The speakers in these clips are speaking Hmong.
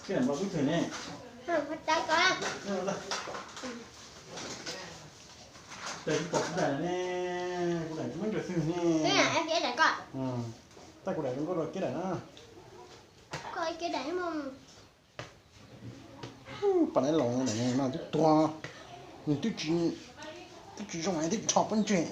Kib daim npau dub twg ne? Tais tsis pom kuv daim ne, kuv daim tsis muaj ntsis xwb ne. Tais kuv daim zoo nkauj dua kib daim na. Pom daim laus daim no twb tuag, nws twb tsis zoo twb tsis rho pob ntseg.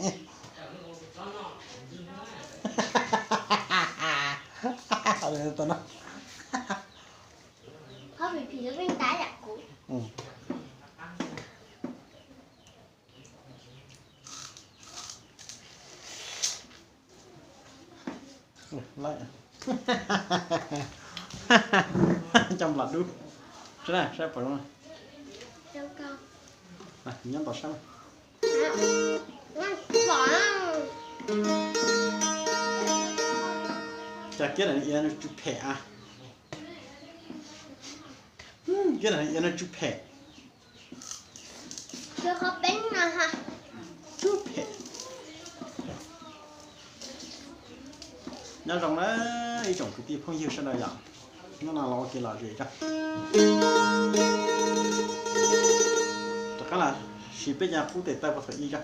Coj nplam dub, saib saib pom zoo. Nyob ntawm saib. Cas kib daim iav no tsw phem a? Kib daim iav no tsw phem. Tsw phem. Nyob zoo na ib tsoom kwv tij phooj ywg sawv daws yom, hnub no los ua ke lom zem tso. Rov qab los sis peb cov qub tes taw puag thaum ub tso.